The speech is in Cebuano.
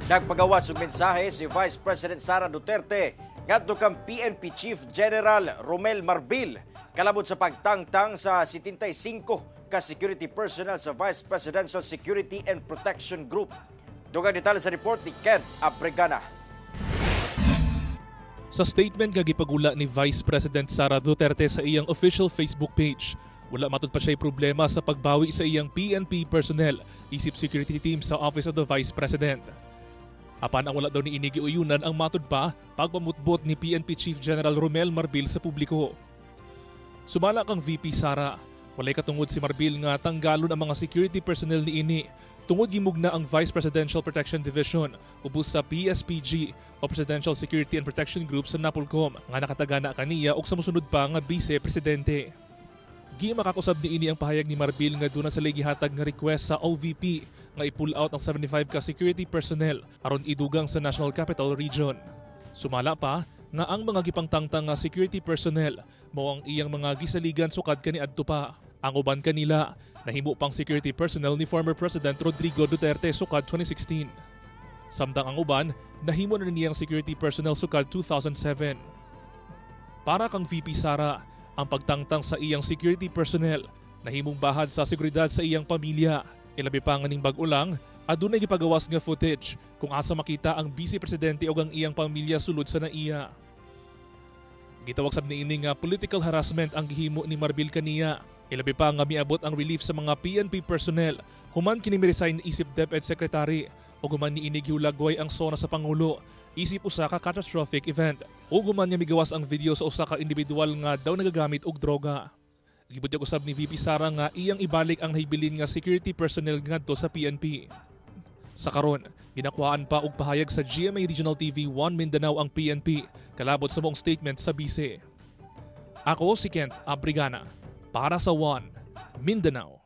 Nagpagawas og mensahe si Vice President Sara Duterte ngadto kang PNP Chief General Romel Marbil kalabot sa pagtangtang sa 75 ka security personnel sa Vice Presidential Security and Protection Group. Dugang detalye sa report ni Ken Abregana. Sa statement nga gipagula ni Vice President Sara Duterte sa iyang official Facebook page, wala matud pa siya'y problema sa pagbawi sa iyang PNP personnel isip security team sa Office of the Vice President. Apan ang wala daw ni ini giuyunan ang matud pa pagpamutbot ni PNP Chief General Romel Marbil sa publiko. Sumala kang VP Sara, walay katungod si Marbil nga tanggalon ang mga security personnel ni ini tungod gimugna ang Vice Presidential Protection Division ubos sa PSPG o Presidential Security and Protection Group sa Napolcom nga nakatagana kaniya og sa mosunod pa nga vice presidente. Gimakak-usab ni ini ang pahayag ni Marbil nga duna sa gihatag nga request sa OVP nga i-pull out ang 75 ka security personnel aron idugang sa National Capital Region. Sumala pa nga ang mga gipangtangtang nga security personnel mao ang iyang mga gisaligan sukad kaniadto pa. Ang uban kanila nahimo pang security personnel ni former President Rodrigo Duterte sukad 2016. Samtang ang uban nahimo na niyang security personnel sukad 2007. Para kang VP Sara, ang pagtangtang sa iyang security personnel nahimong bahad sa seguridad sa iyang pamilya. Ilabi pa nga ning bag-o lang, adunay gipagawas nga footage kung asa makita ang vice presidente ug ang iyang pamilya sulod sa NAIA. Gitawag sab niini nga political harassment ang gihimo ni Marbil kaniya. Ilabi pa nga miabot ang relief sa mga PNP personnel human kini mi-resign isip DepEd Secretary ug human niini gihulagway ang SONA sa Pangulo isip usa ka catastrophic event ug human niya migawas ang video sa usa ka individual nga daw nagagamit og droga. Gibutyag usab ni VP Sara nga iyang ibalik ang nahibilin nga security personnel ngadto sa PNP. Sa karon, ginakuhaan pa og pahayag sa GMA Regional TV 1 Mindanao ang PNP kalabot sa maong statement sa bise. Ako si Kent Abrigana para sa 1 Mindanao.